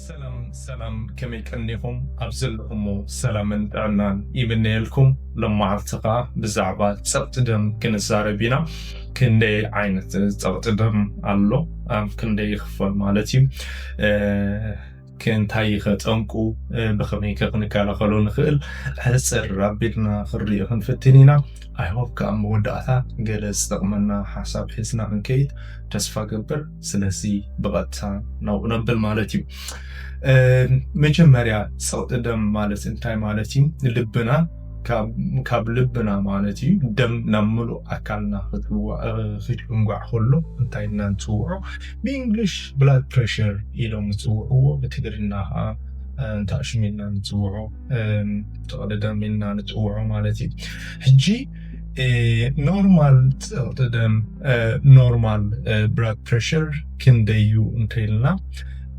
ሰላም ሰላም፣ ከመይ ቀኒኹም? ኣብ ዘለኹሞ ሰላምን ጥዕናን ይምነየልኩም። ሎመዓልቲ ኸኣ ብዛዕባ ጸቕጢ ደም ክንዛረብ ኢና። ክንደይ ዓይነት ጸቕጢ ደም ኣሎ? ኣብ ክንደይ ይኽፈል ማለት እዩ? እ፣ ከ-፣ እንታይ እዩ ኸ ጠንቁ? እ፣ ብኸመይ ከ ክንከላኸሎ ንኽእል? ሕጽር ኣቢልና ክንሪኦ ክንፍትን ኢና። I hope ከኣ መወዳእታ ገለ ዝጠቕመና ሓሳብ ሒዝና ክንከይድ ተስፋ ገብር። ስለዚ ብቐጥታ ናብኡ ነብል ማለት እዩ። እ፣ መጀመርያ ጸቕጢ ደም ማለት እንታይ ማለት እዩ? ልብና ካብ፣ ካብ ልብና ማለት እዩ፣ ደም ናብ ምሉእ ኣካልና ክትዋ-፣ እ፣ ክጭንጓዕ ከሎ እንታይ ኢልና ንጽውዖ? ብእንግሊሽ ብላድ ፕሬሸር ኢሎም ዝጽውዕዎ፣ ብትግርኛ ኸኣ፣ እ፣ እንታይ ሽም ኢልና ንጽውዖ? እ፣ ጸቕጢ ደም ኢልና ንጽውዖ ማለት እዩ። ሕጂ፣ እ፣ ኖርማል ጸቕጢ ደም፣ እ፣ ኖርማል፣ እ፣ ብላድ ፕሬሸር ክንደይ እዩ እንተኢልና፣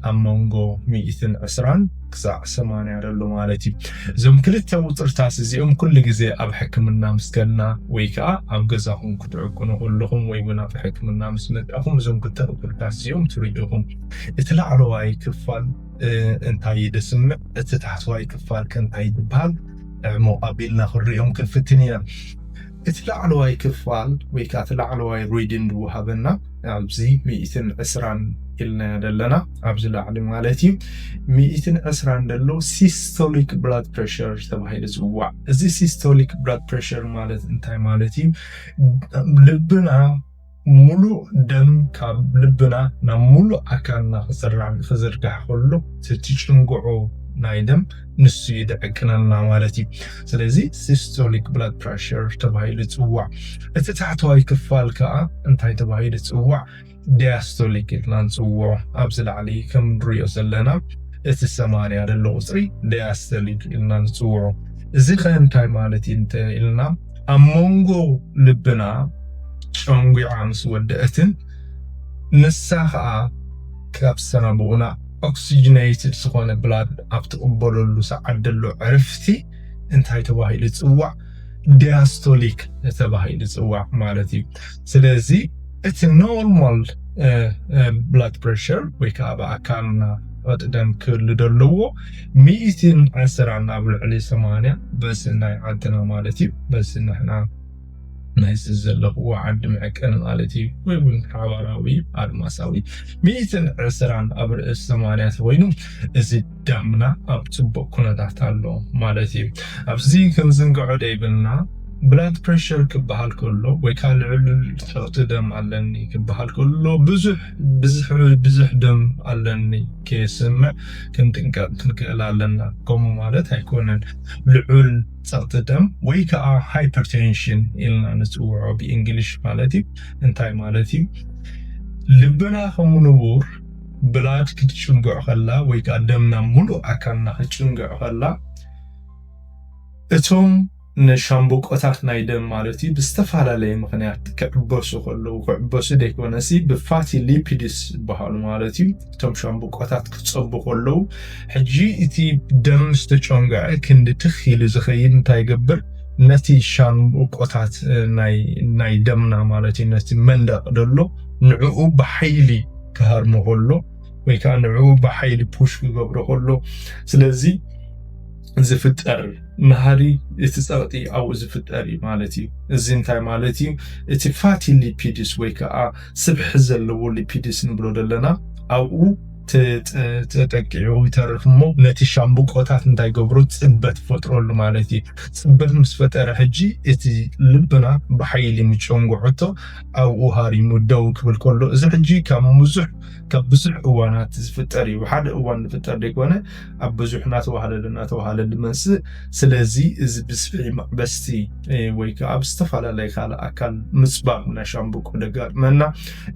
ኣብ መንጎ ሚእትን ዕስራን ክሳዕ ሰማንያ ዘሎ ማለት እዩ። እዞም ክልተ ቁጽርታት እዚኦም ኩሉ ግዜ ኣብ ሕክምና ምስ ከድና ወይ ከኣ ኣብ ገዛኹም ክትዕቅኑ ከለኹም ወይ እውን ኣብ ሕክምና ምስ መጻኹም እዞም ክልተ ቁጽርታት እዚኦም ትርእዩ ኢኹም። እቲ ላዕለዋይ ክፋል፣ እ፣ እንታይ እዩ ደስምዕ፣ እቲ ታሕተዋይ ክፋል ከ እንታይ ይበሃል? ዕሙቕ ኣቢልና ክንሪኦም ክንፍትን ኢና። እቲ ላዕለዋይ ክፋል ወይ ከኣ እቲ ላዕለዋይ ሪድን ዝወሃበና ኣብዚ ሚእትን ዕስራን ኢልና ዘለና፣ ኣብዚ ላዕሊ ማለት እዩ፣ ሚእትን ዕስራን ዘሎ ሲስቶሊክ ብላድ ፕሬሸር ተባሂሉ ዝጽዋዕ። እዚ ሲስቶሊክ ብላድ ፕሬሸር ማለት እንታይ ማለት እዩ? ልብና ሙሉእ ደም ካብ ልብና ናብ ሙሉእ ኣካልና ክዝራ-፣ ክዝርጋሕ ከሎ፣ እቲ ጭንግዖ ናይ ደም ንሱ እዩ ዝዕቅነልና ማለት እዩ። ስለዚ ሲስቶሊክ ብላድ ፕሬሸር ተባሂሉ ይጽዋዕ። እቲ ታሕተዋይ ክፋል ከኣ እንታይ ተባሂሉ ይጽዋዕ? ዲያስቶሊክ ኢልና ንጽውዖ። ኣብዚ ላዕሊ ከም ንሪኦ ዘለና፣ እቲ ሰማንያ ዘሎ ቁጽሪ ዲያስቶሊክ ኢልና ንጽውዖ። እዚ ኸ እንታይ ማለት እዩ እንተ ኢልና፣ ኣብ መንጎ ልብና ጨንጒዓ ምስ ወደአትን ንሳ ኸኣ ካብ ሰናብኡና ኦክሲጅኔትድ ዝኾነ ብላድ ኣብ ትቕበለሉ ሰዓት ዘሎ ዕርፍቲ እንታይ ተባሂሉ ይጽዋዕ? ዲያስቶሊክ ተባሂሉ ይጽዋዕ ማለት እዩ። ስለዚ እቲ ኖርማል፣ እ፣ እ፣ ብላድ ፕሬሸር ወይ ከኣ ብኣካልና ጸቕጢ ደም ክህሉ ዘለዎ ሚእትን ዕስራን ኣብ ልዕሊ ሰማንያ በዚ ናይ ዓድና ማለት እዩ። በዚ ንሕና ናይዚ ዘለኽዎ ዓዲ መዐቀኒ ማለት እዩ፣ ወይ እውን ሓባራዊ ኣድማሳዊ ሚእትን ዕስራን ኣብ ርእሲ ሰማንያ ተኮይኑ፣ እዚ ደምና ኣብ ጽቡቕ ኩነታት ኣሎ ማለት እዩ። ኣብዚ ክንዝንግዖ ደይብልና፣ ብላድ ፕሬሸር ክበሃል ከሎ ወይ ከዓ ልዑል ጸቕጢ ደም ኣለኒ ክበሃል ከሎ፣ ብዙሕ፣ ብዙሕ፣ ብዙሕ ደም ኣለኒ ከየስምዕ ክንጥንቀቕ ክንክእል ኣለና። ከምኡ ማለት ኣይኮነን። ልዑል ጸቕጢ ደም ወይ ከዓ ሃይፐርቴንሽን ኢልና ንጽውዖ ብእንግሊሽ ማለት እዩ። እንታይ ማለት እዩ? ልብና ከም ንቡር ብላድ ክትጭንግዕ ከላ ወይ ከዓ ደምና ሙሉእ ኣካልና ክትጭንግዕ ከላ፣ እቶም ንሻምብቆታት ናይ ደም ማለት እዩ ብዝተፈላለየ ምኽንያት ክዕበሱ ከለዉ፣ ክዕበሱ ደይኮነሲ ብፋቲ ሊፒድስ ዝበሃሉ ማለት እዩ፣ እቶም ሻምብቆታት ክጸቡ ከለዉ፣ ሕጂ እቲ ደም ዝተጨንገዐ ክንዲ ትኽ ኢሉ ዝኸይድ እንታይ ይገብር? ነቲ ሻምብቆታት፣ እ፣ ናይ፣ ናይ ደምና ማለት እዩ፣ ነቲ መንደቕ ደሎ ንዕኡ ብሓይሊ ክሃርሞ ከሎ ወይ ከዓ ንዕኡ ብሓይሊ ፑሽ ክገብሮ ከሎ፣ ስለዚ ዝፍጠር ናህሪ እቲ ጸቕጢ ኣብኡ ዝፍጠር እዩ ማለት እዩ። እዚ እንታይ ማለት እዩ? እቲ ፋቲ ሊፒድስ ወይ ከዓ ስብሒ ዘለዎ ሊፒድስ ንብሎ ዘለና ኣብኡ ተ-፣ ተ-፣ ተጠቂዑ ይተርፍ እሞ ነቲ ሻምብቆታት እንታይ ገብሮ? ጽበት ፈጥረሉ ማለት እዩ። ጽበት ምስ ፈጠረ ሕጂ እቲ ልብና ብሓይሊ ምጨንጉ ሕቶ ኣብኡ ሃሪሙ ደው ክብል ከሎ፣ እዚ ሕጂ ካብ ብዙሕ፣ ካብ ብዙሕ እዋናት ዝፍጠር እዩ። ሓደ እዋን ዝፍጠር ዘይኮነ፣ ኣብ ብዙሕ እናተዋህለለ፣ እናተዋህለለ ዝመጽእ። ስለዚ እዚ ብስብሒ መዕበስቲ፣ እ፣ ወይ ከዓ ኣብ ዝተፈላለየ ካልእ ኣካል ምጽባብ ናይ ሻምብቆ ደጋጥመና፣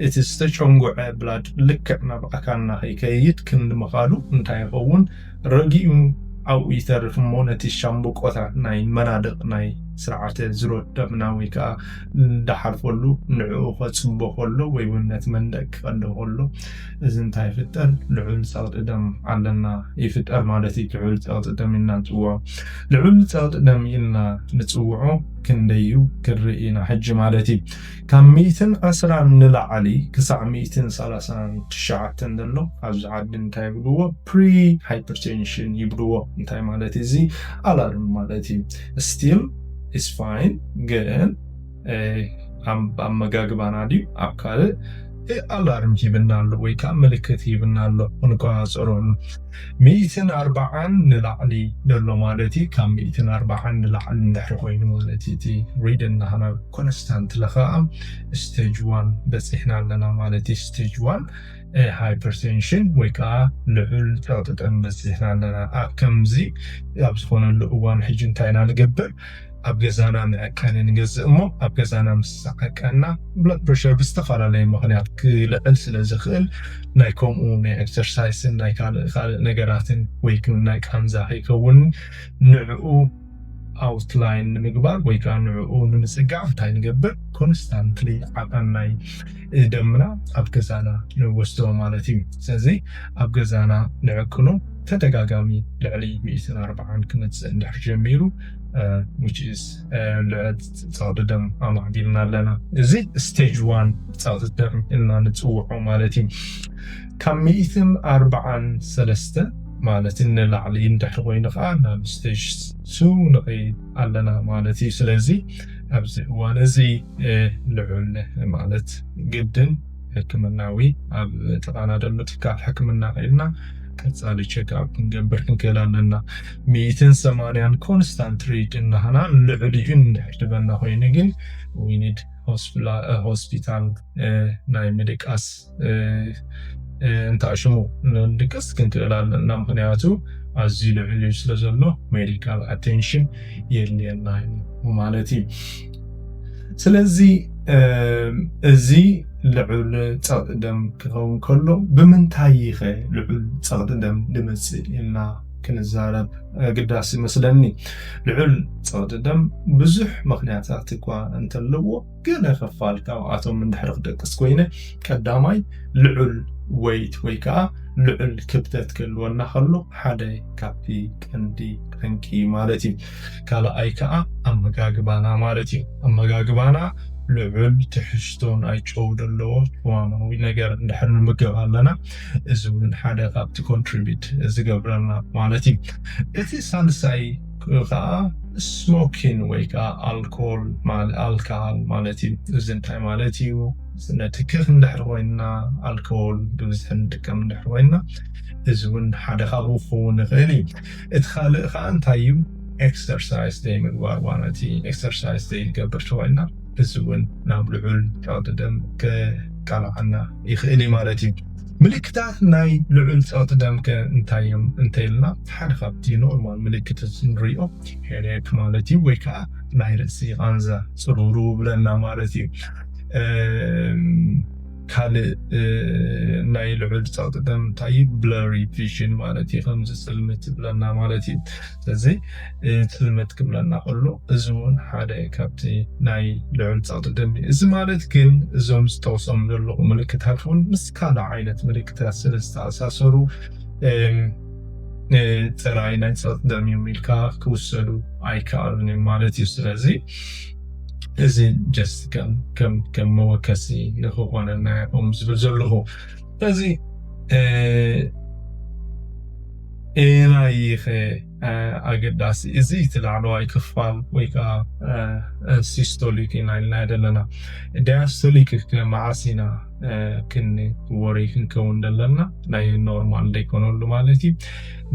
እቲ ዝተጨንጎዐ ብላድ ልክዕ ናብ ኣካልና ከይከይድ ክንዲ ምኻዱ እንታይ ይኸውን? ረጊኡ ኣብኡ ይተርፍ እሞ ነቲ ሻምብቆታት ናይ መናድቕ ናይ ስርዓተ ዝሮት ደምና ወይ ከዓ እንዳሓልፈሉ ንዕኡ ከፅቦ ከሎ ወይ እውን ነቲ መንደቅ ክቀዶ ከሎ እዚ እንታይ ይፍጠር? ልዑል ፀቕጢ ደም ኣለና ይፍጠር ማለት እዩ። ልዑል ፀቕጢ ደም ኢልና ንፅውዖ። ልዑል ፀቕጢ ደም ኢልና ንፅውዖ ክንደይ እዩ ክንርኢ ኢና ሕጂ ማለት እዩ። ካብ ሚእትን ዕስራን ንላዕሊ ክሳዕ ሚእትን ሰላሳን ትሽዓተን ዘሎ ኣብዚ ዓዲ እንታይ ይብልዎ? ፕሪ ሃይፐርቴንሽን ይብልዎ። እንታይ ማለት እዩ? እዚ ኣላርም ማለት እዩ። ስቲል ኢስ ፋይን ግን ኣብ ኣመጋግባና ድዩ ኣብ ካልእ ኣላርም ሂብና ኣሎ ወይ ከዓ ምልክት ሂብና ኣሎ ክንቆፃፀረሉ። ሚእትን ኣርባዓን ንላዕሊ ዘሎ ማለት እዩ። ካብ ሚእትን ኣርባዓን ንላዕሊ እንድሕሪ ኮይኑ ማለት እዩ እቲ ሪድ እናሃና ኮንስታንት ለኸዓ ስቴጅ ዋን በፂሕና ኣለና ማለት እዩ። ስቴጅ ዋን ሃይፐርቴንሽን ወይ ከዓ ልዑል ፀቕጢ ደም በፂሕና ኣለና። ኣብ ከምዚ ኣብ ዝኾነሉ እዋን ሕጂ እንታይ ኢና ንገብር? ኣብ ገዛና መዐቀኒ ንገዝእ እሞ ኣብ ገዛና ምስ ዓቀና ብለድ ፕሬሸር ብዝተፈላለየ ምክንያት ክልዕል ስለ ዝኽእል ናይ ከምኡ ናይ ኤክሰርሳይስን ናይ ካልእ ካልእ ነገራትን ወይ ግን ናይ ቃንዛ ከይከውን ንዕኡ ኣውትላይን ንምግባር ወይ ከዓ ንዕኡ ንምፅጋዕ እንታይ ንገብር? ኮንስታንትሊ ዓቐን ናይ ደምና ኣብ ገዛና ንወስዶ ማለት እዩ። ስለዚ ኣብ ገዛና ንዕቅኖ ተደጋጋሚ ልዕሊ ሚእትን ኣርባዓን ክመፅእ እንድሕር ጀሚሩ ልዕል ፀቕጢ ደም ኣማዕቢልና ኣለና። እዚ ስቴጅ ዋን ፀቕጢ ደም ኢልና ንፅውዖ ማለት እዩ። ካብ ሚእትን ኣርባዓን ሰለስተ ማለት ንላዕሊ እንድሕር ኮይኑ ከዓ ናብ ስቴጅ ቱ ንኸይድ ኣለና ማለት እዩ። ስለዚ ኣብዚ እዋን እዚ ልዑል ማለት ግድን ሕክምናዊ ኣብ ጥቓና ዘሎ ትካል ሕክምና ከይድና ቀፃሊ ቸክኣፕ ክንገብር ክንክእል ኣለና። ሚእትን ሰማንያን ኮንስታንት ሪድ እናሃና ልዕሊኡ እንድሕር ዝበና ኮይኑ ግን ዊኒድ ሆስፒታል ናይ ምድቃስ እንታሽሙ ንድቅስ ክንክእል ኣለና። ምክንያቱ ኣዝዩ ልዕል እዩ ስለ ዘሎ ሜዲካል ኣቴንሽን የድልየና እዩ ማለት እዩ። ስለዚ እዚ ልዑል ፀቕጢ ደም ክኸውን ከሎ ብምንታይ ኸ ልዑል ፀቕጢ ደም ድመፅእ ኢልና ክንዛረብ ግዳስ ይመስለኒ። ልዑል ፀቕጢ ደም ብዙሕ ምክንያታት እኳ እንተለዎ ገለ ክፋል ካብኣቶም እንድሕር ክደቅስ ኮይነ ቀዳማይ ልዑል ወይት ወይ ከዓ ልዑል ክብደት ክህልወና ከሎ ሓደ ካብቲ ቀንዲ ጠንቂ ማለት እዩ። ካልኣይ ከዓ ኣመጋግባና ማለት እዩ። ኣመጋግባና ልዑል ትሕዝቶ ናይ ጨው ዘለዎ ቅመማዊ ነገር እንድሕር ንምገብ ኣለና እዚ እውን ሓደ ካብቲ ኮንትሪቢት ዝገብረና ማለት እዩ። እቲ ሳልሳይ ከዓ ስሞኪን ወይ ከዓ ኣልኮል ኣልካል ማለት እዩ። እዚ እንታይ ማለት እዩ? ነቲ ክኽ እንድሕር ኮይንና ኣልኮል ብብዝሒ ንጥቀም እንድሕር ኮይንና እዚ እውን ሓደ ካብኡ ክኸውን ይኽእል እዩ። እቲ ካልእ ከዓ እንታይ እዩ? ኤክሰርሳይዝ ዘይምግባር ማለት እዩ። ኤክሰርሳይዝ ዘይንገብር ተኮይንና እዚ እውን ናብ ልዑል ጨቕጢ ደም ከቃልዓና ይኽእል እዩ ማለት እዩ። ምልክታት ናይ ልዑል ጸቕጢ ደም ከ እንታይ እዮም እንተኢልና ሓደ ካብቲ ኖርማል ምልክት ንሪኦ ሄዴክ ማለት እዩ ወይ ከዓ ናይ ርእሲ ቃንዛ ጽሩሩ ብለና ማለት እዩ። ካልእ ናይ ልዑል ጸቕጢ ደም እንታይ እዩ? ብለሪ ቪዥን ማለት እዩ። ከምዚ ጽልምት ብለና ማለት እዩ። ስለዚ ጽልመት ክብለና ከሎ እዚ እውን ሓደ ካብቲ ናይ ልዑል ጸቕጢ ደም እዩ። እዚ ማለት ግን እዞም ዝጠቕሶም ዘለኹ ምልክታት እውን ምስ ካልእ ዓይነት ምልክታት ስለ ዝተኣሳሰሩ ጥራይ ናይ ጸቕጢ ደም እዮም ኢልካ ክውሰዱ ኣይከኣሉን እዮም ማለት እዩ። ስለዚ እዚ ጀስት ከም መወከሲ ንክኾነና እዮም ዝብል ዘለኹ። ስለዚ ኤናይ ኸ ኣገዳሲ እዚ እቲ ላዕለዋይ ክፋል ወይ ከዓ ሲስቶሊክ ኢና ኢልና ዘለና። ዳያስቶሊክ ከ መዓስ ኢና ክንወሪ ክንከውን ዘለና ናይ ኖርማል ዘይኮነሉ ማለት እዩ።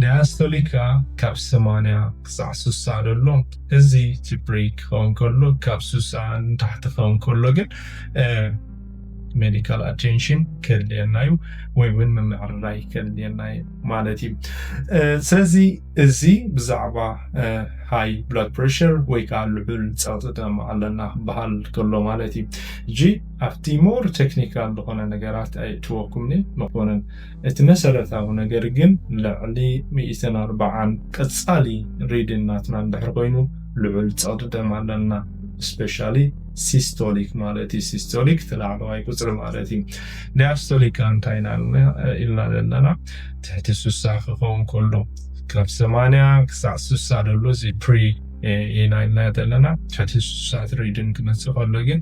ዳያስቶሊክ ከዓ ካብ ሰማንያ ክሳዕ ስሳ ዘሎ እዚ ቲፕሪ ክኸውን ከሎ ካብ ስሳ ንታሕቲ ክኸውን ከሎ ግን ሜዲካል ኣቴንሽን ከድልየና እዩ ወይ እውን ምምዕርራይ ከድልየና እዩ ማለት እዩ። ስለዚ እዚ ብዛዕባ ሃይ ብላድ ፕሬሽር ወይ ከዓ ልዑል ፀቕጢ ደም ኣለና ክበሃል ከሎ ማለት እዩ። እጂ ኣብቲ ሞር ቴክኒካል ዝኾነ ነገራት ኣይእትወኩምኒ መኮነን። እቲ መሰረታዊ ነገር ግን ልዕሊ ሚእትን ኣርባዓን ቀፃሊ ሪድን ናትና እንድሕር ኮይኑ ልዑል ጸቕጢ ደም ኣለና። ስፔሻሊ ሲስቶሊክ ማለት እዩ። ሲስቶሊክ እቲ ላዕለዋይ ቁፅሪ ማለት እዩ። ዲያስቶሊክ እንታይ ኢልና ኢልና ዘለና ትሕቲ ስሳ ክኸውን ከሎ ካብ ሰማንያ ክሳዕ ስሳ ዘሎ እዚ ፕሪ ኢና ኢልና ዘለና። ትሕቲ ስሳ ትሪድን ክመፅእ ከሎ ግን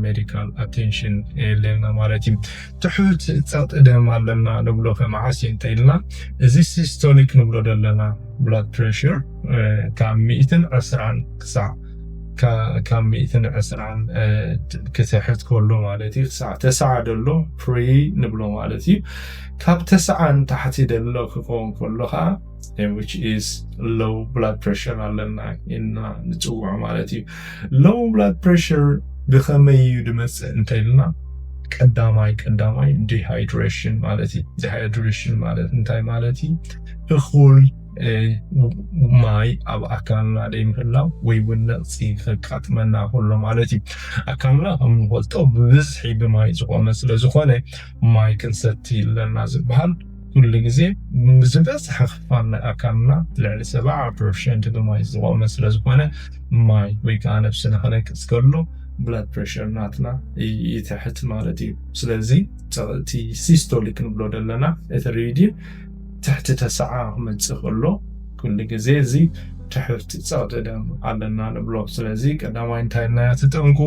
ሜዲካል ኣቴንሽን የለና ማለት እዩ። ትሑት ጸቕጢ ደም ኣለና ንብሎ ከመዓስ እዩ እንተ ኢልና እዚ ሲስቶሊክ ንብሎ ዘለና ብላድ ፕሬሽር ካብ ሚእትን ዕስራን ክሳዕ ካብ ሚእትን ዕስራን ክትሕት ከሎ ማለት እዩ። ክሳዕ ተስዓ ደሎ ፕሪ ንብሎ ማለት እዩ። ካብ ተስዓ ንታሕቲ ደሎ ክኸውን ከሎ ከዓ which is low blood pressure ኣለና ኢልና ንፅውዖ ማለት እዩ። Low blood pressure ብኸመይ እዩ ድመፅእ እንተ ኢልና ቀዳማይ ቀዳማይ ዲሃይድሬሽን ማለት እዩ። ዲሃይድሬሽን ማለት እንታይ ማለት እዩ? እኹል ማይ ኣብ ኣካልና ደይምህላው ወይ እውን ነቕፂ ከቃጥመና ከሎ ማለት እዩ። ኣካልና ከም ንፈልጦ ብብዝሒ ብማይ ዝቆመ ስለዝኾነ ማይ ክንሰቲ ኣለና ዝበሃል ኩሉ ግዜ ዝበዝሐ ክፋል ናይ ኣካልና ልዕሊ ሰብዓ ፐርሰንት ብማይ ዝቆመ ስለዝኾነ ማይ ወይ ከዓ ነብስና ከነቅፅ ከሎ ብላድ ፕሬሽር ናትና ይትሕት ማለት እዩ። ስለዚ እቲ ሲስቶሊክ ንብሎ ዘለና እቲ ሪዲን ትሕቲ ተስዓ ክመፅእ ከሎ ኩሉ ግዜ እዚ ትሕቲ ጸቕጢ ደም ኣለና ንብሎ። ስለዚ ቀዳማይ እንታይ ኢልና ተጠንቁ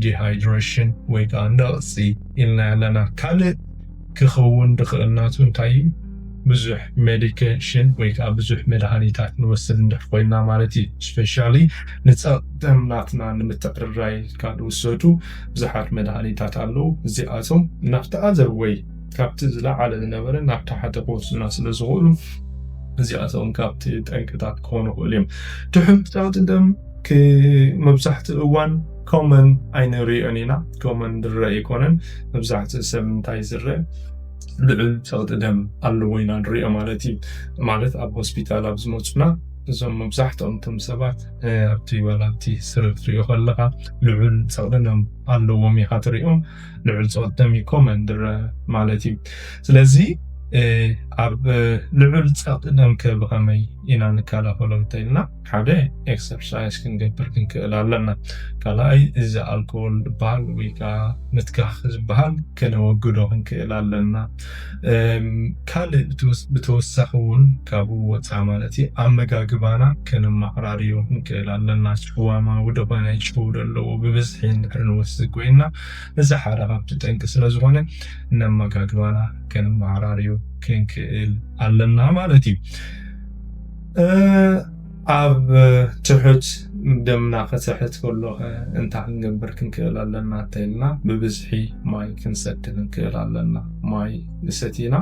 ዲሃይድሬሽን ወይ ከዓ ነቕፂ ኢልና ኣለና። ካልእ ክኸውን ድኽእል ናቱ እንታይ እዩ? ብዙሕ ሜዲኬሽን ወይ ከዓ ብዙሕ መድሃኒታት ንወስድ እንድሕር ኮይና ማለት እዩ። ስፔሻሊ ንፀቕጢ ደም ናትና ንምትዕርራይ ካብ ዝውሰዱ ብዙሓት መድሃኒታት ኣለዉ። እዚኣቶም ናብቲ ኣዘር ወይ ካብቲ ዝለዓለ ዝነበረ ናብ ታሕቲ ክወስዱና ስለ ዝኽእሉ እዚኣቶም ካብቲ ጠንቅታት ክኾኑ ይኽእሉ እዮም። ትሑት ጸቕጢ ደም መብዛሕትኡ እዋን ኮመን ኣይንሪኦን ኢና። ኮመን ዝረአ ኣይኮነን። መብዛሕትኡ ሰብ እንታይ ዝረአ ልዑል ጸቕጢ ደም ኣለዎ ኢና ንሪኦ ማለት እዩ። ማለት ኣብ ሆስፒታል ኣብ ዝመፁና እዞም መብዛሕትኦም እቶም ሰባት ኣብቲ ዋላ ኣብቲ ስሪ ትሪኦ ከለካ ልዑል ጸቕጢ ደም ኣለዎም ኢካ ትሪኦም። ልዑል ጸቕጢ ደም እዩ ኮመን ዝረአ ማለት እዩ። ስለዚ ኣብ ልዑል ጸቕጢ ደም ከ ብኸመይ ኢና ንከላኸሎ እንተኢልና ሓደ ኤክሰርሳይዝ ክንገብር ክንክእል ኣለና። ካልኣይ እዚ ኣልኮል ዝበሃል ወይ ከዓ ምትካኽ ዝበሃል ከነወግዶ ክንክእል ኣለና። ካልእ ብተወሳኺ እውን ካብኡ ወፃ ማለት እዩ ኣመጋግባና ከነመዓራርዮ ክንክእል ኣለና። ጨዋማ ወደኾነ ጨው ዘለዎ ብብዝሒ እንድሕር ንወስድ ኮይና እዚ ሓደ ካብቲ ጠንቂ ስለዝኾነ ነመጋግባና ከነመዓራርዮ ክንክእል ኣለና ማለት እዩ። ኣብ ትሑት ደምና ክትሕት ከሎ እንታይ ክንገብር ክንክእል ኣለና እንተኢልና ብብዝሒ ማይ ክንሰቲ ክንክእል ኣለና። ማይ ንሰቲና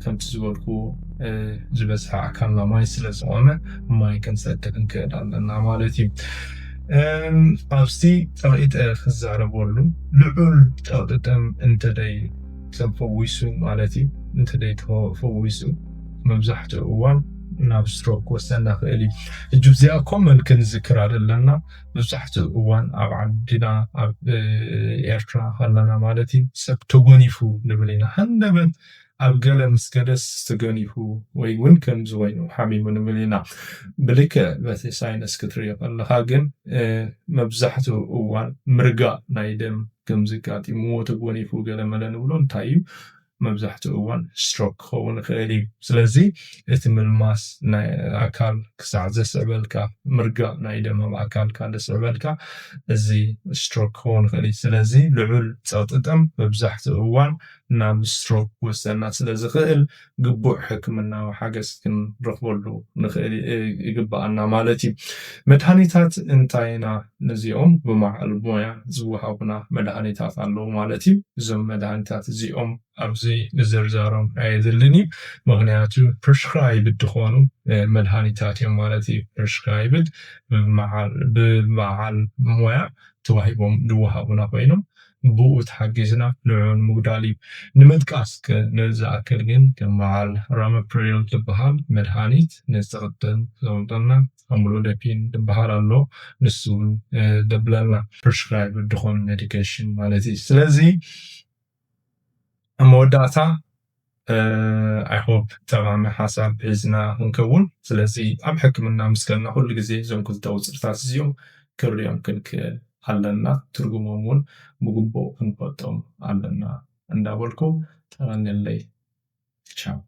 ከምቲ ዝበልኩ ዝበዝሐ ኣካልና ማይ ስለ ዝቆመ ማይ ክንሰቲ ክንክእል ኣለና ማለት እዩ። ኣብዚ ጠቂጠ ክዛረበሉ ልዑል ጠቅጥጠም እንተደይ ተፈዊሱ ማለት እዩ። እንተደይ ተፈዊሱ መብዛሕትኡ እዋን ናብ ስትሮክ ክወስደና ክእል እዩ። እጅ እዚኣ ኮመን ክንዝክር ኣለና። መብዛሕትኡ እዋን ኣብ ዓድና ኣብ ኤርትራ ከለና ማለት እዩ ሰብ ተጎኒፉ ንብል ኢና። ሃንደበት ኣብ ገለ ምስ ገደስ ተገኒፉ ወይ እውን ከምዚ ኮይኑ ሓሚሙ ንብል ኢና። ብልክዕ በቲ ሳይነስ ክትሪኦ ከለካ ግን መብዛሕትኡ እዋን ምርጋእ ናይ ደም ከምዚ ኣጋጢምዎ ተጎኒፉ ገለ መለ ንብሎ እንታይ እዩ መብዛሕትኡ እዋን ስትሮክ ክኸውን ይኽእል እዩ። ስለዚ እቲ ምልማስ ናይ ኣካል ክሳዕ ዘስዕበልካ ምርጋእ ናይ ደም ኣብ ኣካልካ ዘስዕበልካ እዚ ስትሮክ ክኸውን ይኽእል እዩ። ስለዚ ልዑል ጸቕጢ ደም መብዛሕትኡ እዋን ናብ ስትሮክ ክወስደና ስለ ዝኽእል ግቡእ ሕክምናዊ ሓገዝ ክንረኽበሉ ንኽእል ይግብኣና ማለት እዩ። መድሃኒታት እንታይ ኢና ነዚኦም ብመዓል ሞያ ዝወሃቡና መድሃኒታት ኣለዉ ማለት እዩ። እዞም መድሃኒታት እዚኦም ኣብዚ ዝዝርዛሮም ኣየድልን እዩ። ምኽንያቱ ፕሪስክራይብድ ዝኾኑ መድሃኒታት እዮም ማለት እዩ። ፕሪስክራይብድ ብመዓል ሞያ ተዋሂቦም ዝወሃቡና ኮይኖም ብኡ ተሓጊዝና ንዕኡ ንምጉዳል እዩ። ንምጥቃስ ዝኣክል ግን ከም በዓል ራመፕሪል ዝበሃል መድሃኒት ንፀቕጥን ዘውጠና ኣምሎደፒን ዝበሃል ኣሎ። ንሱ እውን ደብለና ፕሪስክራይብ ዝኾኑ ሜዲኬሽን ማለት እዩ። ስለዚ ኣብ መወዳእታ I hope ጠቓሚ ሓሳብ ሒዝና ክንከውን። ስለዚ ኣብ ሕክምና ምስ ከለና ኩሉ ግዜ እዞም ክልተ ኣውፅርታት እዚኦም ክንሪኦም ክንክእል ኣለና። ትርጉሞም እውን ብግቡእ ክንፈልጦም ኣለና እንዳበልኩ፣ ተቐንየለይ። ቻው።